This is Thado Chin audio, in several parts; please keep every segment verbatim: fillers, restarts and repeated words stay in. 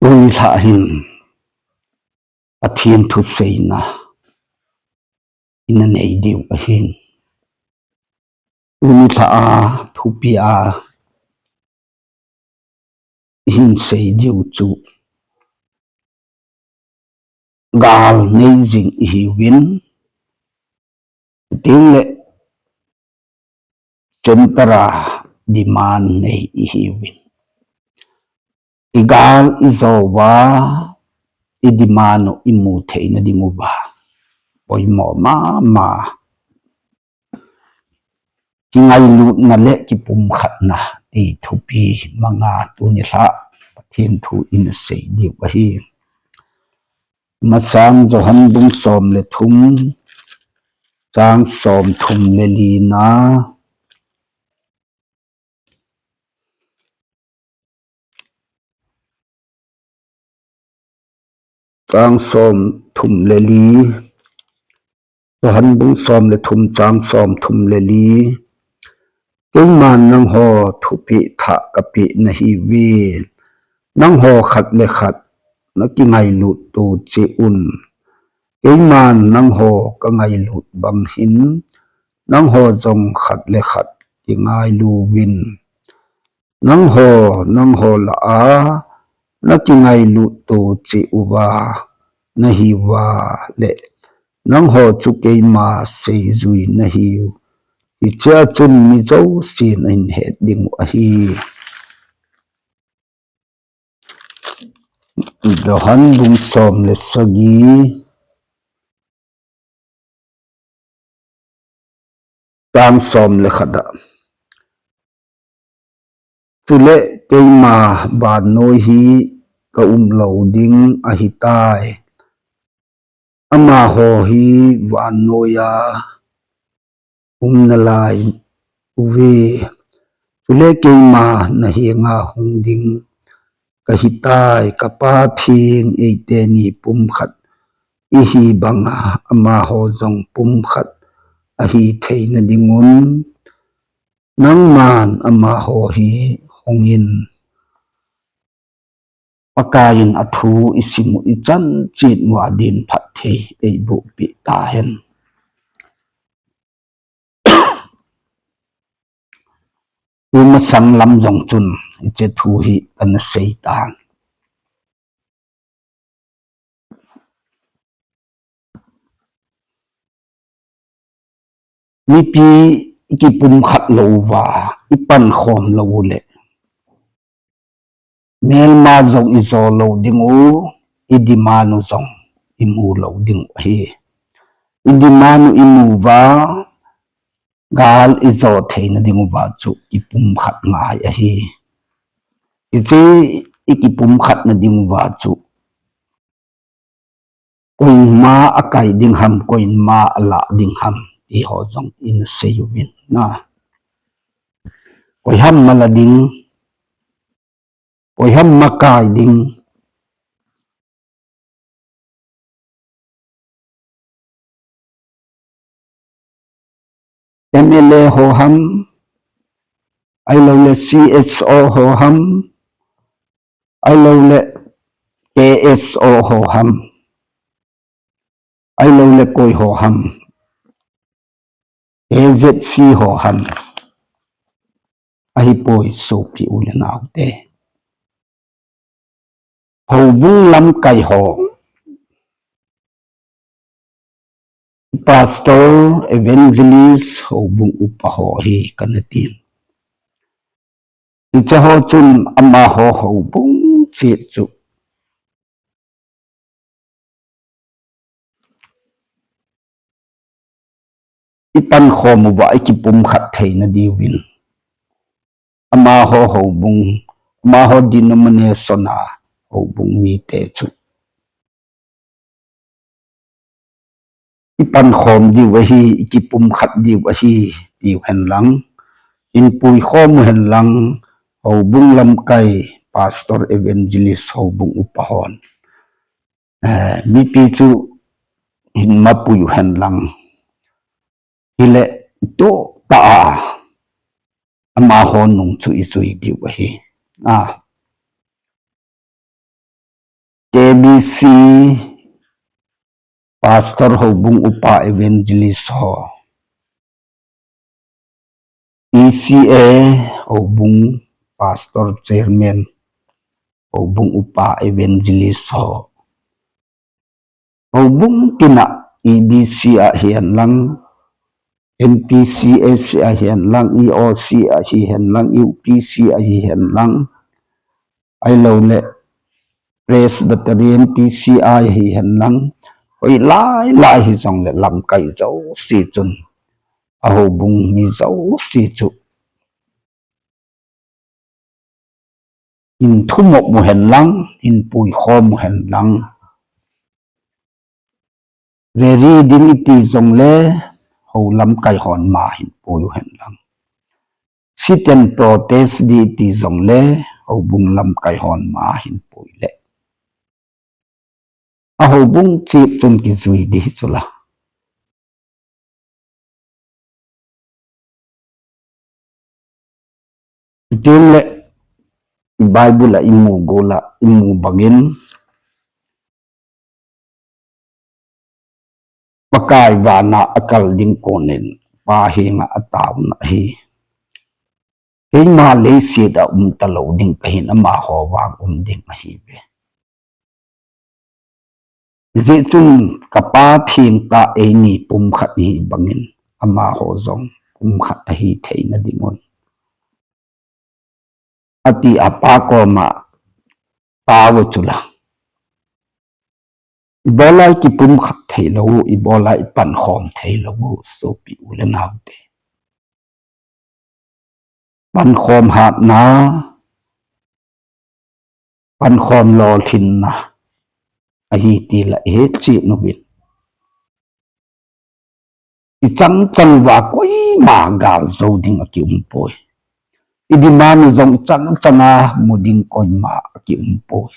Tuni lhah hin Pathen thuseina ina nei diu ahin. Tuni lhah a thupi a ihin sei diu chu gal nei jing ihiuvin, chuteng le center a demand nei ihiuvin. Igal ijo uva, i demand u imu theina ding uva poimo mama. Kingailutna le kipumkhatna ti thupi manga tuni lhah Pathen thu ina sei diu ahi. Masang Johan bung som le thum, chang som thum le li na. Chang som thum le li. Johan bung som le thum, chang som thum le li. Keiman nangho thupeh thah kapeh nahiuve. Nangho khat le khat nakingailut to cheh un. Keiman nangho kangailut bang hin, nangho jong khat le khat kingailuvin. Nangho, nangho lah a nakingailut to cheh uva nahiuva le, nangho chu keima seijui nahiu. Hichea chun mi jousen ahin het diu ahi. Johan bung som le sagi, chang som le khat a. Chule keima vannoi hi kaum lou ding ahitai. Amaho hi vannoi a um nalai uve. Chule keima nahenga hung ding kahitai, ka Pa theng eite ni pumkhat ihi banga amaho jong pumkhat ahi theina dingun, nangman amaho hi hungin. Pakaiyin athu isim u ichan chet uva din phatthei eiboh peh tahen. Tumasang lam jong chun hiche thu hi kana sei tan. Mipi ikipumkhat lou uva, ipankhom lou u le, melma jong ijo lou diu, i demand u jong imu lou diu ahi. I demand u imu uva, gal ijo theina diu uva chu kipumkhat ngai ahi. Hiche ikipumkhatna diu uva chu koima akai ding ham, koima alah ding ham, ti ho jong ina sei uvin na. Koi ham mala ding, koi ham makai ding. M L A ho ham, ahilou le C S O ho ham, ahilou le K S O ho ham, ahilou le koi ho ham, A Z C ho ham, ahipoi sopi u le nao te. Houbung lamkai ho, pastor, evangelist, houbung upa ho hi kana tin. Hiche ho chun amaho houbung chet chu ipankhom uva ikipumkhat theina diuvin, amaho houbung, amaho denomination a houbung mite chu ipankhom diu ahi, ikipumkhat diu ahi, tiu henlang, inpui khom u henlang, houbung lamkai, pastor, evangelist, houbung upa hon. Eh, mipi chu hin mapui u henlang. Hile toh ta a, amaho nung chu ijui diu ahi. A. K B C Pastor, Houbung Upa, Evangelist ho, T C A Houbung Pastor, Chairman, Houbung Upa, Evangelist ho, houbung tina, E B C ahi henlang, M T C A C ahi henlang, E O C ahi henlang, U P C ahi henlang, ahilouleh Presbyterian, P C I ahi henlang, hoilai lai hijongleh lamkai jouse chun, a houbung mi jouse chu hin thumop u henlang, hin puikhom u henlang. Rally ding iti jongleh, hou lamkai hon ma hin pui u henlang. Sit and protest ding iti jongleh, houbung lamkai hon ma hin pui leh, a houbung cheh chun kijui ding hi chula. Chutengleh, Bible a imu gol a, imu bangin, Pakai vana akal ding konin, Pa henga ataona ahi. Keima leiset a um talou ding kahin, amaho vang um ding ahiuve. Hijeh chun ka Pa thengtah eini pumkhat hi bangin, amaho jong pumkhat ahi theina dingun, ati a Pa koma taova chula. Ibola ikipumkhat theilou, ibola ipankhom theilou, sopi u le naote. Pankhom hatna, pankhom lolhinna ahi ti la ihet cheh uvin. Ichang chang uva koima galjou ding akiumpoi. I demand u jong ichang chang a mu ding koima akiumpoi.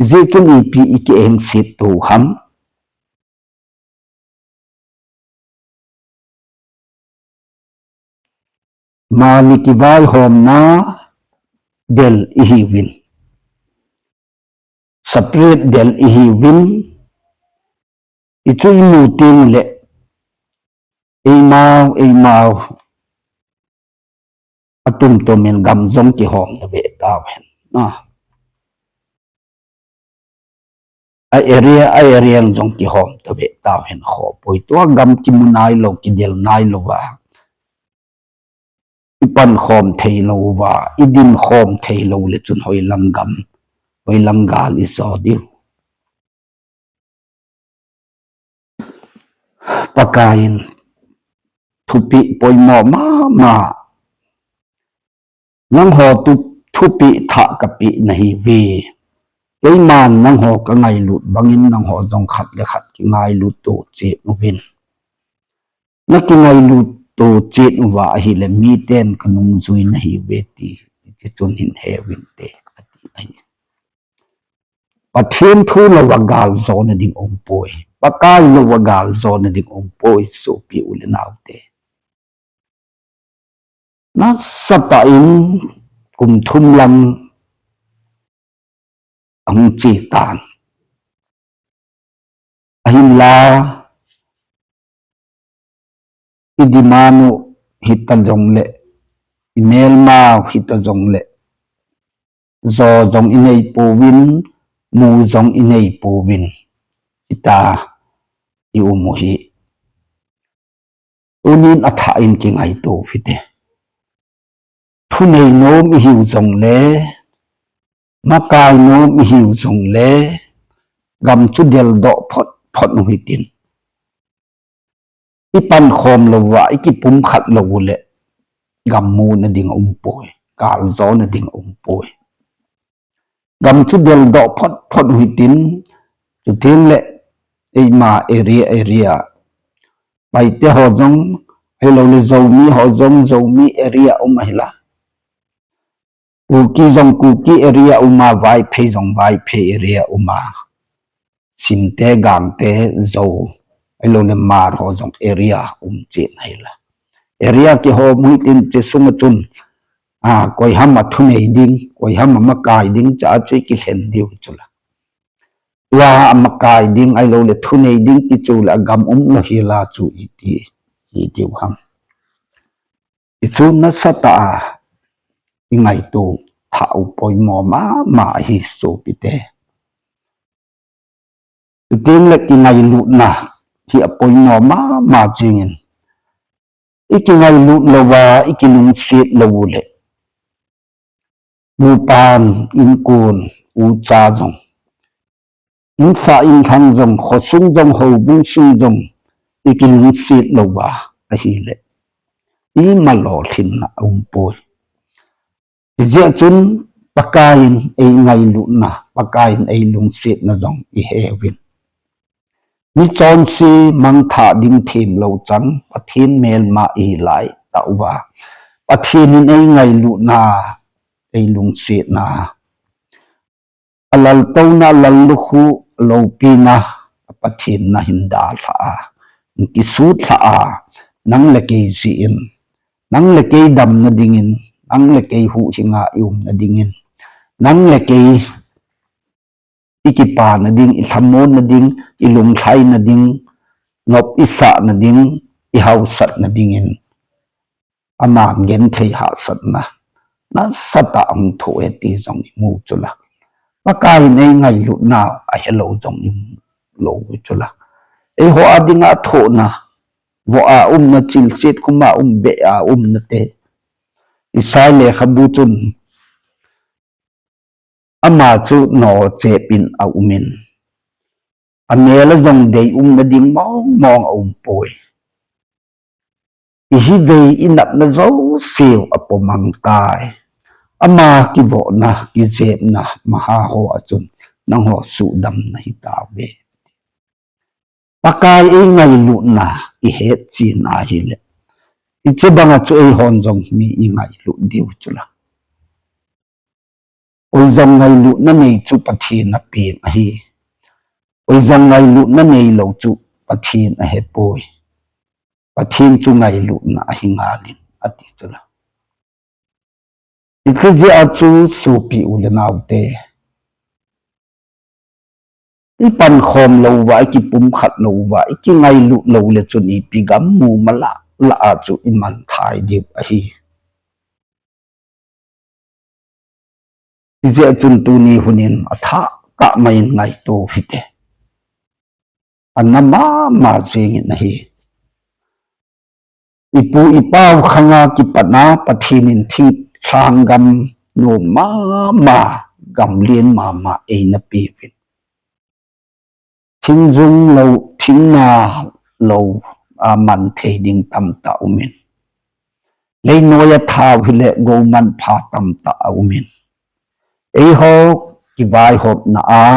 Hijeh chun ipi iki engset u ham? Mani kivaihomna del ihiuvin. Separate del ihiuvin. Hichu imu tengleh, eimau, eimau atum tumin gam jong kihom tave tauhen. A area, a area jong kihom tave tauhen, khohpoi. Tua gam kimu nailou, kidel nailou va, ipankhom theilou va, idinkhom theilou leh chun hoilang gam, hoilang gal ijo diu. Pakaiyin thupeh poimo mama, nangho tu thupeh thah kapeh nahiuve. Keiman nangho kangailut bangin nangho jong khat le khat kingailut to chet uvin. Nakingailut to chet uva ahileh miten kanungjui nahiuve ti, tichun hin heuvinte, ati ahi. Pathen thu louva galjona ding umpoi. Pakai louva galjona ding umpoi, sopi u le naote. Nasatah in kum thum lang ahung chetan. Ahinla, i demand u hita jongleh, i melmau hita jongleh, jo jong inei pouvin, mu jong inei pouvin, hita i um u hi. Tunin athah in kingaito u hite. Thunei nom ihiu jongleh, makai nom ihiu jongleh, gam chu deldoh phot phot u hitin. Ipankhom louva, ikipumkhat lou uleh, gam muna ding aumpoi, galjona ding aumpoi. Gam chu deldoh phot phot u hitin, chutengleh, eima area, area. Paite ho jong, ahilouleh Zomi ho jong, Zomi area um ahila. Kuki jong Kuki area uma, Vaiphei jong Vaiphei area uma. Simte, Gangte, Zo, ahilouleh Hmar ho jong area um chen ahila. Area kihom u hitin, che sunga chun, a, koiham a thunei ding, koiham a makai ding, cha chu ikilhen diu chula. Tua amakai ding, ahilouleh thunei ding kichu le agam umlou hila chu iti, iti uham. Hichu nasatah a ingaito thah u poimo mama ahi sopite. Chuteng le kingailutna hi apoimo mama jingin. Ikingailut louva, ikilungset lou uleh, upan, inkuan, ucha jong, insah inlhang jong, khosung jong, houbung sung jong, ikilungset louva ahileh, ima lolhinna aumpoi. Hijeh chun Pakaiyin eingailutna, Pakaiyin eilungsetna jong iheuvin. Michonse mangthah ding themlou chang, Pathen melma ihi laitah uva, Pathen in eingailutna, eilungsetna, alaltouna, alallukhuh, aloupina, Pathen nahin dalhah a, nakisutlhah a, nang le kei jeh in, nang le kei damna dingin, nang le kei huhhinga iumna dingin, nang le kei ikipana ding, ilhamonna ding, ilunglhaina ding, nop isahna ding, ihaosatna dingin, aman genthei hahsatna nasatah a hung thoh e ti jong imu chula. Pakaiyin eingailutna ahelou jong imu lou chula. Eiho a dinga thohna, voh a umna, chilset khuma um, beh a umnate. Isai lekhabu chun, ama chu nochep in aumin, amel a jong deiumna ding mongmong aumpoi. Ihivei inatna jouseu apomang tai. Ama kivohna, kijepna maha ho a chun nangho suhdamna hitauve. Pakai eingailutna ihetchen ahileh, hiche banga chu eihon jong mi ingailut diu chula. Koi jong ngailutna nei chu Pathen apen ahi. Koi jong ngailutna neilou chu Pathen ahepoi. Pathen chu ngailutna ahi ngalin ati chula. Hijeh a chu sopi u le naote, ipankhom louva, ikipumkhat louva, ikingailut lou le chun ipi gam mu malah lah a chu imanthai diu ahi. Hijeh chun tuni hunin athah kah mai in ngaito hite. Ana mama jengin ahi. Ipu ipau khanga kipatna Pathen in thinglhang gam nom mama, gam lien mama eina peuvin. Thingjung lou, thingna lou a man thei ding tamtah umin. Leinoiya thao hileh gou manpha tamtah aumin. Eiho kivaihopna a,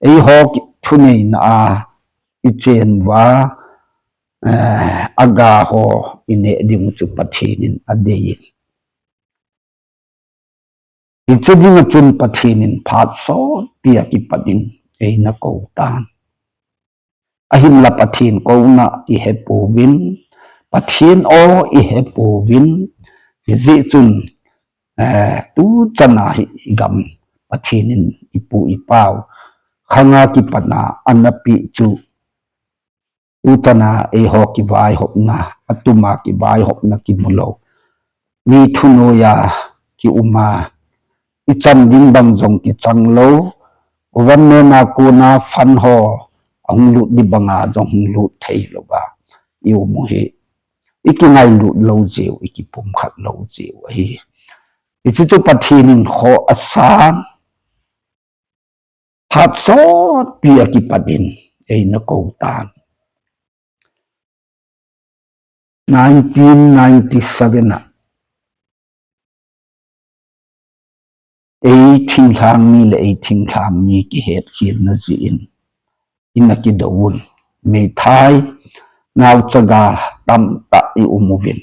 eiho ki-, thuneina a ichen uva, eh, aga ho ineh ding u chu Pathen in adeiyin. Hiche dinga chun Pathen in phat sotpi a kipat in eina kou tan. Ahinla Pathen kouna ihepouvin, Pathen o ihepouvin, hijeh chun, eh, tuchan a hi igam Pathen in ipu ipau khanga kipatna ana peh chu, tuchan a eiho kivaihopna, atuma kivaihopna kimu lou. Mi thunoiya kiuma, ichan ding bang jong kichang lou. Government a kona fund ho ahung lut ding banga jong hung lut thei louva ium u hi, ikingailut lou jeh u, ikipumkhat lou jeh u ahi. Hiche chu Pathen in kho asan, phat sotpi a kipat in eina kou tan. Nineteen ninety-seven a ei thinglhang mi le ei thinglhang mi kihetkhelna jeh in ina kidou un. Meithai, naochaga tamtah ium uvin.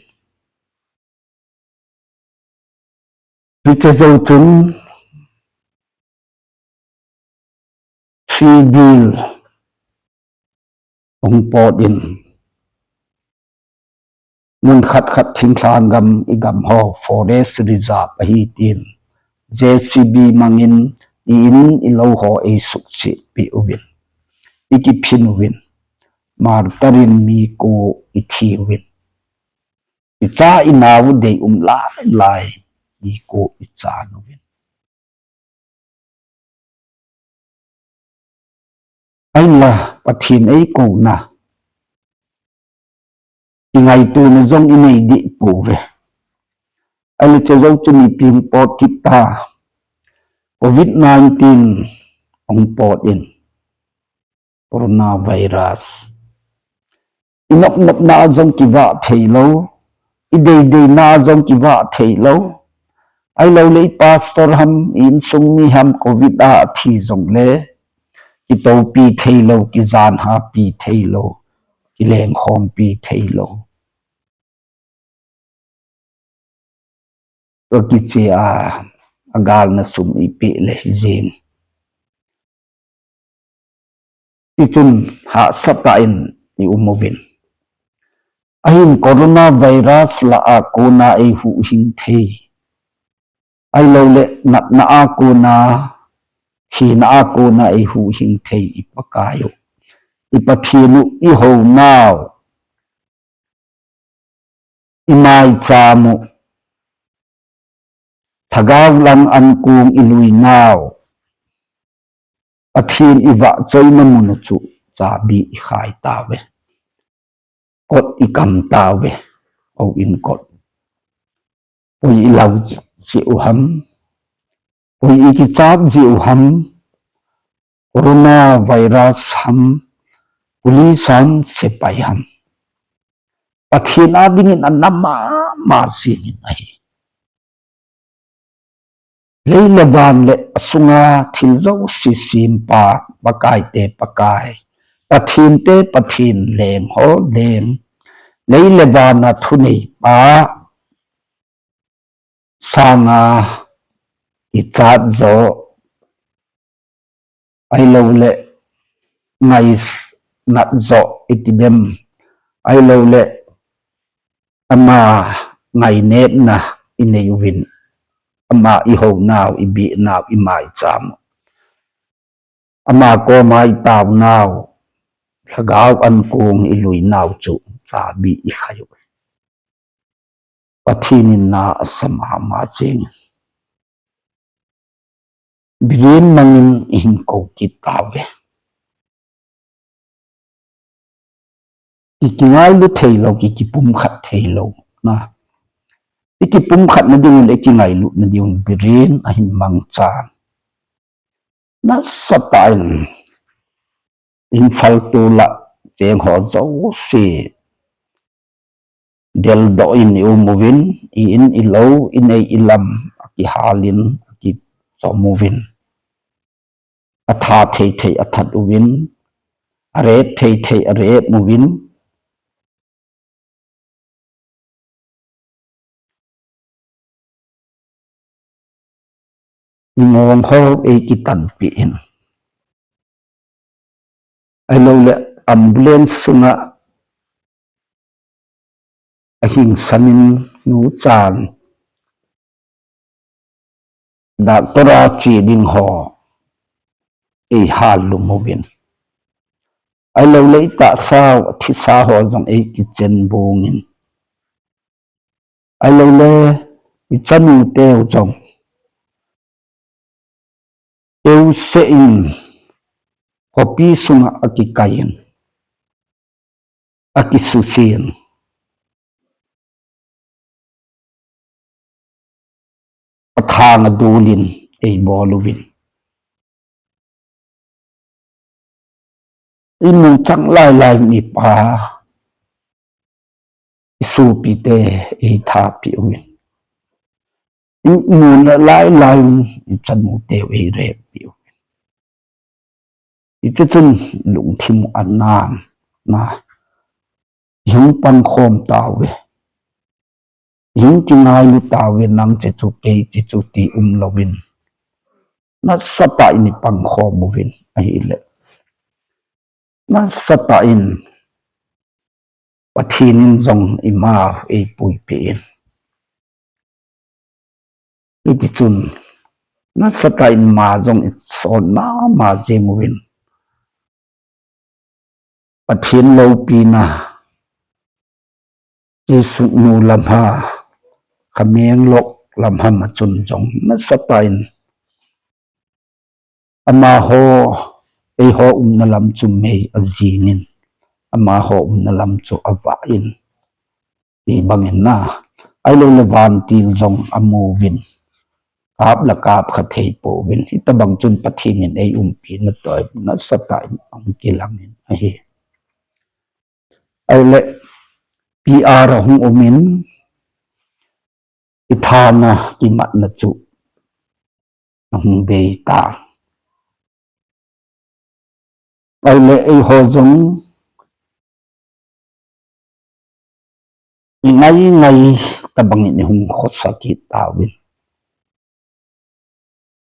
Hiche jou chun Three Bill hung pot in, mun khat khat thinglhang gam, igam ho forest reserve ahi tin, J C B mangin i in i lou ho eisukchih peh uvin, ikiphin uvin, martyr in mi ko ithi uvin, icha inau deium lailai mi ko ichan uvin. Ahinla Pathen eikouna, kingaitona jong inei deh pouve. Ahile chujou chu mipi hung pot kit ta, covid nineteen hung pot in, coronavirus. Inopnopna jong kivah theilou, ideidei na jong kivah theilou. Ahilouleh i pastor ham, i insung mi ham covid a athi jongle, kitoupi theilou, kijanhapi theilou, kilengkhompi theilou. Kakiche a, agalna sum ipeh leh hijeng. Tichun hahsatah in i um uvin. Ahin coronavirus lah a kona eihuhhing thei, ahilouleh natna a kona, thina a kona eihuhhing thei i Pakai u, i Pathen u, i hounau, i maicham u, lhagao lang ankong i luinau, Pathen i vahchoina mun u chu chabi i khai tauve. Kot i kam tauve. Houin kot. Koi i lau jeh u ham, koi i kichat jeh u ham, coronavirus ham, police ham, sepai ham, Pathen a dingin ana mama jingin ahi. Lei le van le asunga thil jouse sempa, Pakai te Pakai, Pathen te Pathen, leng ho leng, lei le van a thuneipa sanga kichat jo, ahilouleh ngainat jo iti dem, ahilouleh ama ngainepna i nei uvin, ama i hounau, i bihnau, i maicham u, ama koma i taonau, lhagao ankong i luinau chu chabi i khai u. Pathen in na asa mama jingin, Biren mangin i hin kou kit tauve. I kingailu theilou, i kipumkhat theilou na, i kipumkhatna ding le i kingailutna ding Biren ahin mangchan. Nasatah in Imphal tulai cheng ho jouse deldoh in i um uvin, i in i lou, i nei i lam akihal in akichom uvin, atha thei thei athat uvin, arep thei thei arep uvin, i ngong ho eikitanpeh in, ahilouleh ambulance sunga ahingsan in nuchan doctor a che ding ho eihal lum uvin, ahilouleh i tahsa u athisa ho jong eikichen bungin, ahilouleh i chanu teu jong teuseh in khopi sunga akikai in, akisusen, athang adul in eibol uvin, i nuchang lailai mipa, i sopite eithat peh uvin, i nu lailai in i chanu teu eirep peh uvin, i che chun lungthim u anan na, i hung pangkhom tauve, i hung kingailu tauve, nang che chu kei che chu ti umlouvin, nasatah in i pangkhom uvin ahile, nasatah in Pathen in jong ima eipuipeh in, hiti chun nasatah in ama jong ison mama jeng uvin. Pathen loupina, Jesu nu lamha, Khamenglok lamha ma chun jong nasatah in amaho, eiho umna lam chu mei ajin in, amaho umna lam chu avah in, ti bangin na, ahilou le vantil jong amu uvin, kap le kap kha thei pouvin, hitabang chun Pathen in eiumpi natoh nasatah in ahung kilang in ahi. Ahile, P R ahung um in, ithana, imatna chu ahung bei tan. Ahile, eiho jong ingai ngai tabangin ihung khosa kit tauvin.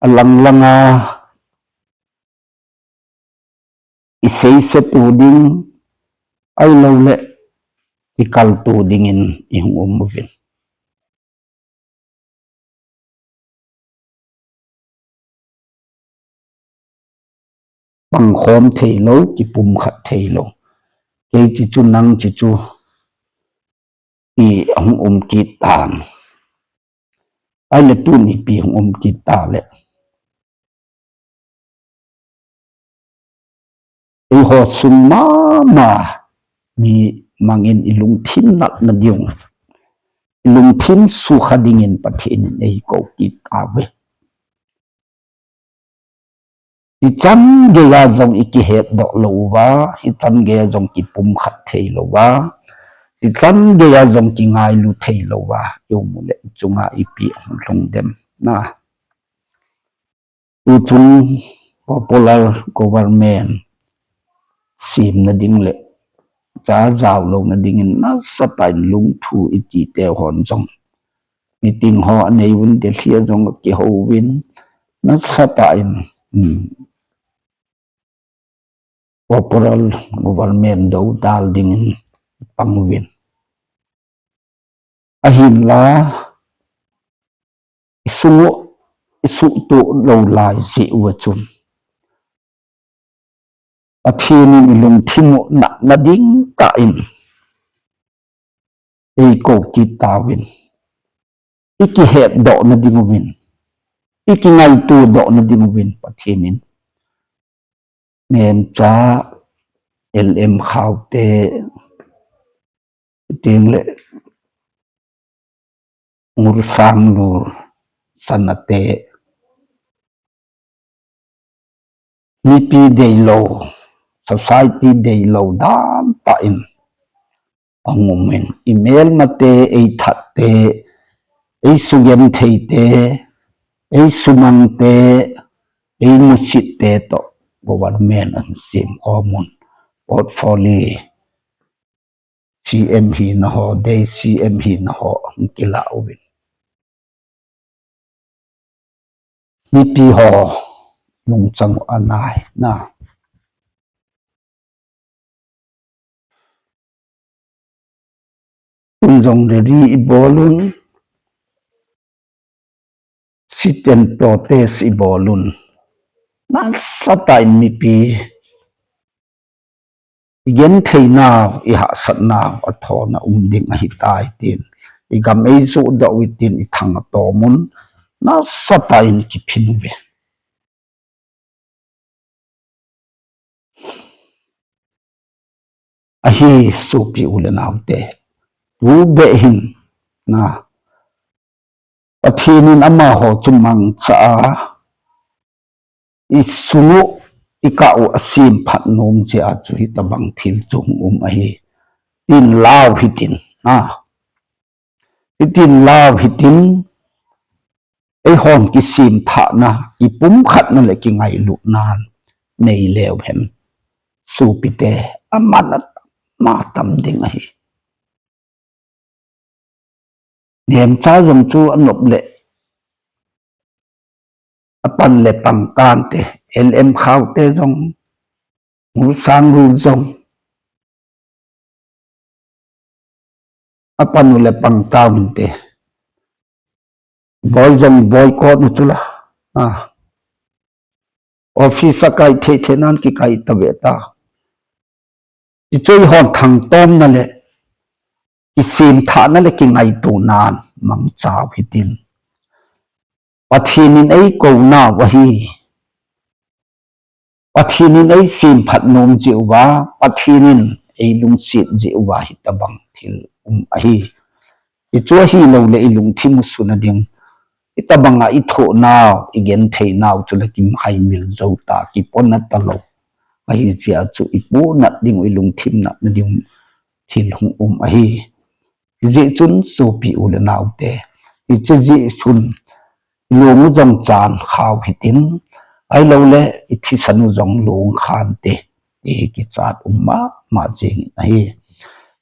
Alang langa iseisetu ding, ahilou le ikaltu dingin ihung um uvin. Pangkhom theilou, kipumkhat theilou. Kei chi chu, nang chi chu, ti ahung um kit tan. Ahile tuni ipi hung um kit tale, eiho sung mama mi mangin ilungthim natna ding, ilungthim sukha dingin Pathen in eikou kit tauve. Hichan geiya jong ikihetdoh lou uva, hichan geiya jong kipumkhat thei lou uva, hichan geiya jong kingailu thei lou uva, ium uleh ichunga ipi ahung lhung dem na. Tuchung popular government semna ding le cha jao louna dingin nasatah in lungthu iti te hon jong meeting ho anei uvin, Delhi a jong akihou uvin, nasatah in, hmm, popular government dodal dingin pang uvin. Ahinla, isung u, isuhtoh lou lai jeh uva chun, Pathen in ilungthim u natna ding tah in eikou kit tauvin, ikihetdohna ding uvin, ikingaitodohna ding uvin Pathen in Nemcha, L M Khaute, Tengle, Ngursanglur, Sanate, mipi deilou, society deilou dan tah in ahung um in, imelmate, eithatte, eisugentheite, eisumangte, eimusitte toh government ahin sem khom un, portfolio, C M hina ho, Day C M hina ho hung kilah uvin. Mipi ho nungchang u anai na. Tun jong rally ibol un, sit-in protest ibol un, nasatah in mipi igenthei nau, ihahsat nau athona um ding ahitai tin, igam eijoh doh uvin tin, ithang atom un, nasatah in kiphin uve. Ahi, sopi u le naote, tubeh hin na, Pathen in amaho chu mangcha a, isung u, ikah u asemphat nom jeh a chu hitabang thil chu hung um ahi, tin lau hitin, ha. Hitin lau hitin, eihon kisemthahna, kipumkhatna le kingailutna nei leu hen, sopite, aman atam ding ahi. Nemcha jong chu anop le, apan le pang tante, L M Khaute jong, Ngursanglur jong, apan u le pang tauvinte, boi jong boycott u chula, Ah, office a kai thei thei nan kikai ta ve ta. Hichu eihon thangtomna le kisemthahna le kingaitonan mangcha u hitin. Pathen in eikou nau ahi. Pathen in eisemphat nom jeh uva, Pathen in eilungset jeh uva hitabang thil um ahi. Hichu ahilou le ilungthim u suna ding, hitabanga ithoh nau, igenthei nau chu le kimhaimil jou ta, kipona talou. Ahijeh chu ipohnat ding u, ilungthim natna ding u thil hung um ahi. Hijeh chun sopi u le naote, hiche jeh chun ilung u jong chan khau hitin, ahilou le ithisan u jong lungkhan te, ti kichat um mama jing ahi.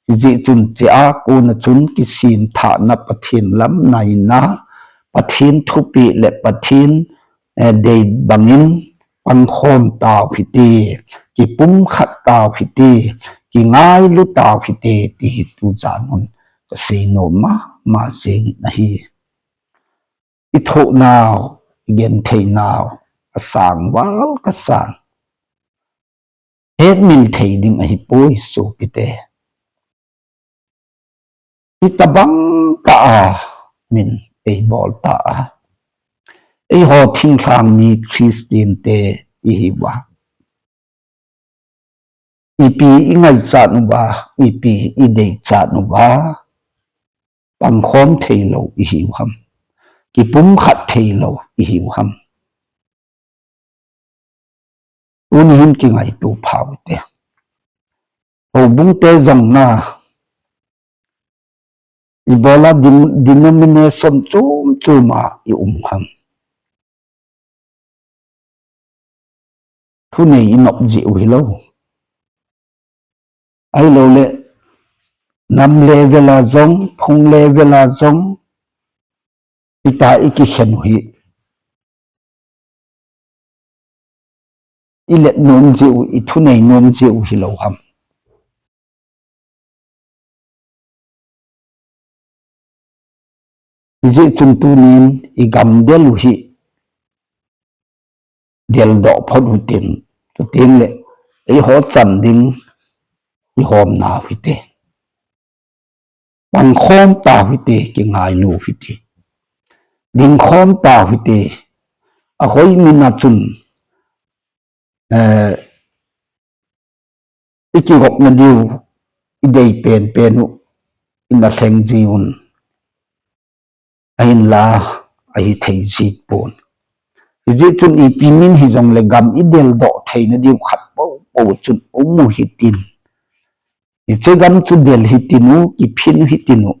Hijeh chun hichea kona chun kisemthahna, Pathen lam naina, Pathen thupeh le Pathen, eh, dei bangin pangkhom tau hite, kipumkhat tau hite, kingailu tau hite, ti hi tujan hun kasei nom mama jing ahi. Ithoh nau, igenthei nau, asang val kasang. Hetmil thei ding ahipoi sopite. Hitabang tah a min eibol ta a, eiho thinglhang mi Christian te ihiuva, ipi ingaichat uva, ipi ideichat uva, pangkhom theilou ihiu ham, kipumkhat theilou ihiu ham. Tuni hin kingaito phau hite. Houbung te jong na, ibola dem-, denomination chom chom a i um ham. Thunei inop jeh u hilou, ahilou le nam level a jong, phung level a jong, ita ikikhen u hi, ilet nom jeh u, ithunei nom jeh u hilou ham. Hijeh chun tunin igamdel u hi deldoh phot u hitin, chuteng le eiho chan ding ihom nau hite. Pangkhom tau hite, kingailu hite. Dingkhom tau hite. Ahoi min a chun, eh, ikigopna diu, idei penpen u, ina lheng jiuvin, ahinla ahithei jipon. Hijeh chun ipi min hijongle gam ideldoh theina diu khat poupou chun um u hitin. Hiche gam chu del hitin u, kiphin u hitin u,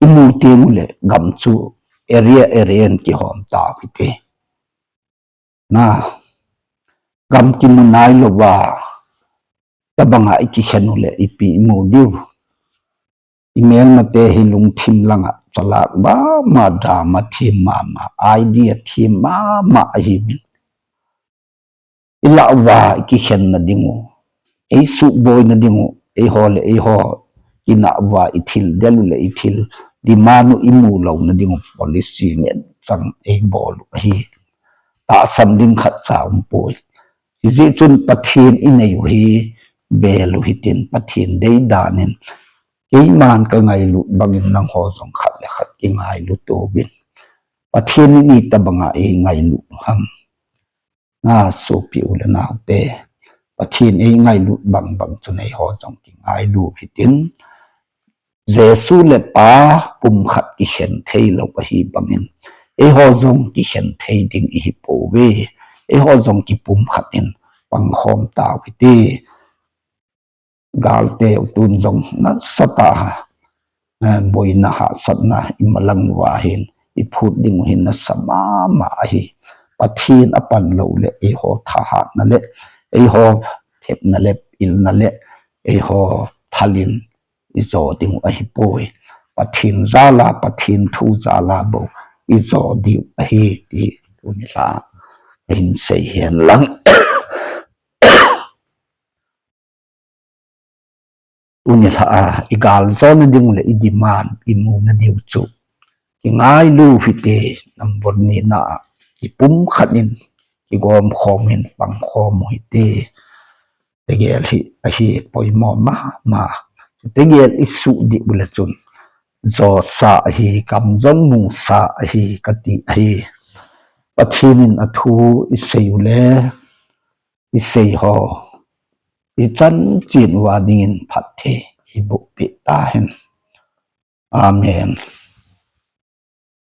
imu teng u le gam chu area area in kihom tau hite. Na, gam kimu nailouva, tabanga ikikhen u le ipi imu diu. Imelmate hi lungthim langa chalak mama, drama them mama, idea them mama ahiuvin. Ilah uva ikikhenna ding u, eisuhboina ding u, eiho le eiho kinah uva ithil del u le ithil demand u imu louna ding u policy ngen chang eibol u ahi. Tahsan ding khatcha umpoi. Hijeh chun Pathen inei u hi bel u hitin, Pathen dei danin, keiman kangailut bangin nangho jong khat le khat kingailu tauvin. Pathen in itobanga eingailut u ham. Na, sopi u le naote, Pathen eingailut bangbang chun eiho jong kingailu hitin. Jesu le Pa pumkhat kikhen theilou ahi bangin, eiho jong kikhen thei ding ihipouve. Eiho jong kipumkhat in pangkhom tau hite. Galte u tun jong nasatah a, eh, boina hahsatna imalang uva hin, iphut ding u hin nasa mama ahi. Pathen apan lou le eiho thahatna le, eiho thepna le, pilna le, eiho thalin ijo ding u ahipoi. Pathen jal a, Pathen thu jal a bou ijo diu ahi ti tuni lha kahin sei hen lang. Tuni lha a, igaljona ding u le idemand, imuna diu chu kingailu hite, number ni na a. kipumkhat in kigomkhom in pangkhom u hite. Tegel hi ahi poimo mama. Tegel isuhdih u le chun, josa ahi, kamjong musa ahi kati ahi. Pathen in athu isei u le isei ho ichan chen uva dingin phatthei iboh peh tahen. Amen.